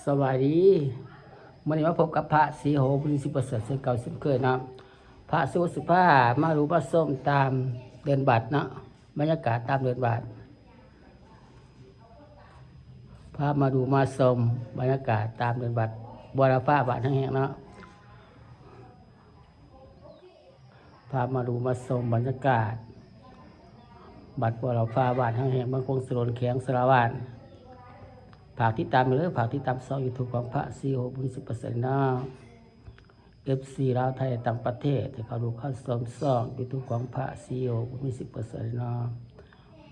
ສະບາຍດີ ມື້ນີ້ມາພົບກັບພະສີໂຫ ບຸນສິປະເສີດ ເຊັ່ນເກົ່າເຊັ່ນເຄີຍເນາະ. ພະສີໂຫຊິພາມາດູມາຊົມຕາມເດີ່ນບັດເນາະ, ບັນຍາກາດຕາມເດີ່ນບັດ. ພາມາດູມາຊົມບັນຍາກາດຕາມເດີ່ນບັດ ບົວລະຟ້າບານແຮງໆເນາະ. ພາມາດູມາຊົມບັນຍາກາດ ບັດບົວລະຟ້າບານແຮງໆ ເມືອງຄົງສະໂດນ ແຂວງສາລະວັນ. ຝາກຕິດຕາມເດີ ຝາກຕິດຕາມຊ່ອງຢູທູບຂອງພະສີໂຫ ບຸນສິປະເສີດເນາະ. ເອັຟຊີລາວ ໄທ ຕ່າງປະເທດ ທີ່ເຂົ້າດູເຂົ້າຊົມຊ່ອງຢູທູບຂອງພະສີໂຫ ບຸນສິປະເສີດເນາະ,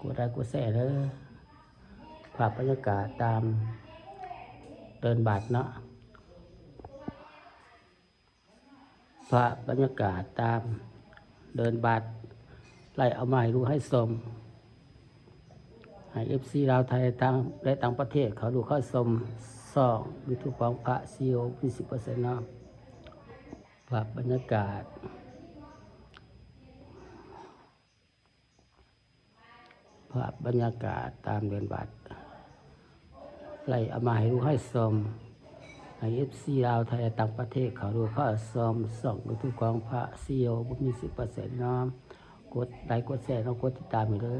ກົດໄລກົດແຊເດີ. ພາບບັນຍາກາດຕາມເດີ່ນບັດເນາະ. ພາບບັນຍາກາດຕາມເດີ່ນບັດ ໄລ່ເອົາມາໃຫ້ດູໃຫ້ຊົມ ໃຫ້ເອັຟຊີລາວ ໄທ ທັງ ແລະ ຕ່າງປະເທດ ເຂົ້າດູເຂົ້າຊົມຊ່ອງຢູທູບຂອງພະສີໂຫ ບຸນສິປະເສີດເນາະ. ພາບບັນຍາກາດ ພາບບັນຍາກາດຕາມເດີ່ນບັດ ໄລ່ເອົາມາໃຫ້ດູໃຫ້ຊົມ ໃຫ້ເອັຟຊີລາວ ໄທ ແລະ ຕ່າງປະເທດ ເຂົ້າດູເຂົ້າຊົມຊ່ອງຢູທູບຂອງພະສີໂຫ ບຸນສິປະເສີດເນາະ. ກົດໄລກົດແຊເນາະ, ກົດຕິດຕາມໃຫ້ເດີ,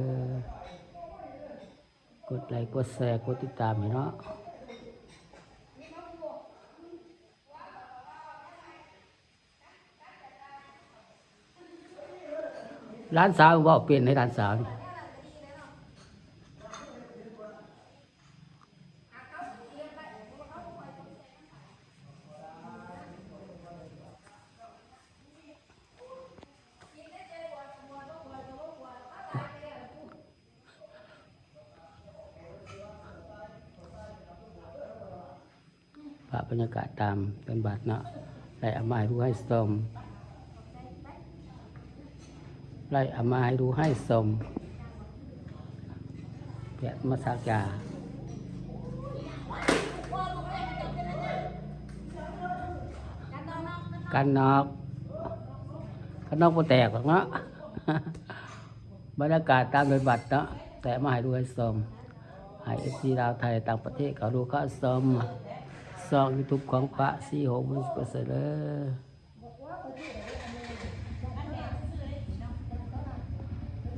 ກົດໄລກົດແຊ ກົດຕິດຕາມໃຫ້ເນາະ. ຫຼານສາວເວົ້າເປັນໃດ ຫຼານສາວນີ້. ພາບບັນຍາກາດຕາມເດີ່ນບັດເນາະ, ໄລ່ເອົາມາໃຫ້ດູໃຫ້ຊົມ, ໄລ່ເອົາມາໃຫ້ດູໃຫ້ຊົມ. ແພດມາສັກຢາ ກັນນອກ, ກັນນອກບໍ່ແຕກດອກເນາະ. ບັນຍາກາດຕາມເດີ່ນບັດເນາະ, ແຕ່ມາໃຫ້ດູໃຫ້ຊົມ ໃຫ້ເອັຟຊີລາວ ໄທ ຕ່າງປະເທດ ເຂົ້າດູເຂົ້າຊົມຊ່ອງຢູທູບຂອງພະສີໂຫ ບຸນສິປະເສີດເດີ.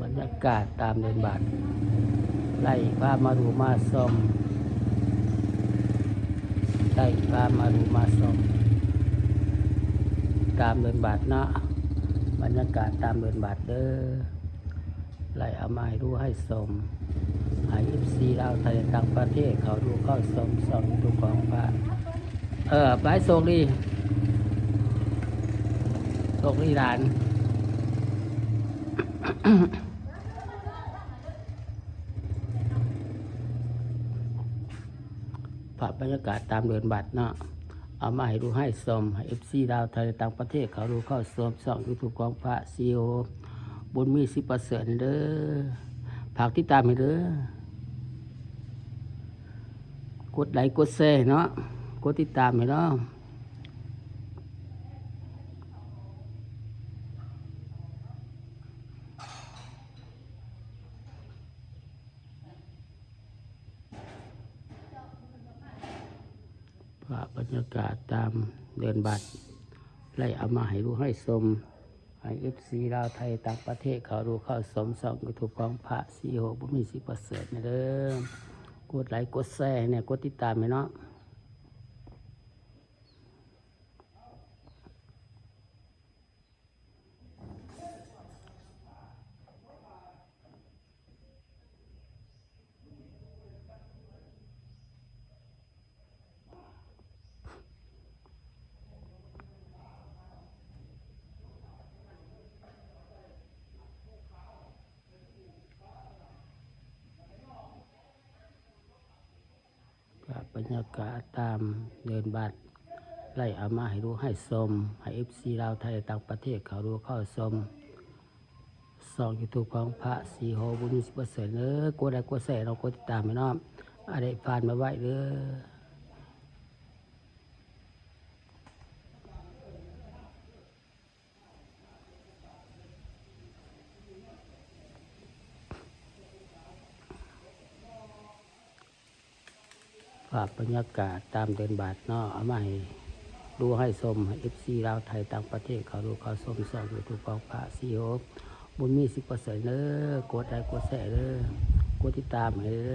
ບັນຍາກາດຕາມເດີ່ນບັດ ໄລ່ພາມາດູມາຊົມ, ໄລ່ພາມາດູມາຊົມຕາມເດີ່ນບັດເນາະ, ບັນຍາກາດຕາມເດີ່ນບັດເດີ. ໄລ່ເອົາມາໃຫ້ດູໃຫ້ຊົມ ໃຫ້ເອັຟຊີລາວ ໄທ ຕ່າງປະເທດ ເຂົ້າດູເຂົ້າຊົມຊ່ອງຢູທູບຂອງພະ ເອີ ໄປ ໂຊກດີ ໂຊກດີຫຼານ. ພາບບັນຍາກາດຕາມເດີ່ນບັດເນາະ, ເອົາມາໃຫ້ດູໃຫ້ຊົມ ໃຫ້ເອັຟຊີລາວ ໄທ ແລະ ຕ່າງປະເທດ ເຂົ້າດູເຂົ້າຊົມຊ່ອງຢູທູບຂອງພະສີໂຫ ບຸນມີ ສິປະເສີດເດີ. ຝາກຕິດຕາມໃຫ້ເດີ, ກົດໄລກົດແຊເນາະ, ກົດຕິດຕາມໃຫ້ເນາະ. ພາບບັນຍາກາດຕາມເດີ່ນບັດ ໄລ່ເອົາມາໃຫ້ດູໃຫ້ຊົມ ໃຫ້ເອັຟຊີລາວ ໄທ ຕ່າງປະເທດ ເຂົ້າດູເຂົ້າຊົມຊ່ອງຢູທູບຂອງພະສີໂຫ ບຸນມີ ສິປະເສີດເດີ. ກົດໄລກົດແຊໃຫ້ແດ່, ກົດຕິດຕາມໃຫ້ເນາະ. ພາບບັນຍາກາດຕາມເດີ່ນບັດ ໄລ່ເອົາມາໃຫ້ດູໃຫ້ຊົມ ໃຫ້ເອັຟຊີລາວ ໄທ ຕ່າງປະເທດ ເຂົ້າດູເຂົ້າຊົມຊ່ອງຢູທູບຂອງພະສີໂຫ ບຸນມີ ສິປະເສີດເດີ. ກົດໄລກົດແຊເນາະ, ກົດຕິດຕາມໃຫ້ເນາະ, ອາໄດ້ຜ່ານມາໄວ້ເດີ. ພ ພາບບັນຍາກາດຕາມເດີ່ນບາດເນາະ ເອົາມາໃຫ້ດູໃຫ້ຊົມ ໃຫ້ເອັຟຊີລາວໄທຕ່າງປະເທດ ເຂົ້າດູເຂົ້າຊົມຊ່ອງຢູທູບຂອງພະສີຫົບ ບຸນມີສິບເປີເຊັນເດີ. ກົດໄລກົດແຊເດີ ກົດຕິດຕາມໃຫ້ເດີ.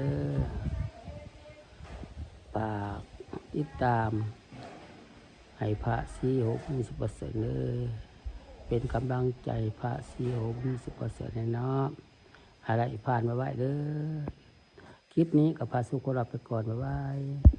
ຝາກຕິດຕາມໃຫ້ພະສີຫົບ ມີສິບເປີເຊັນເດີ ເປັນກຳລັງໃຈພະສີຫົບ ມີສິບເປີເຊັນໃຫ້ເນາະ ໃຫ້ໄດ້ຜ່ານໄວໆເດີ. ຄລິບນີ້ກໍພະສີຫົບຂໍລາໄປກ່ອນ ບາຍບາຍ.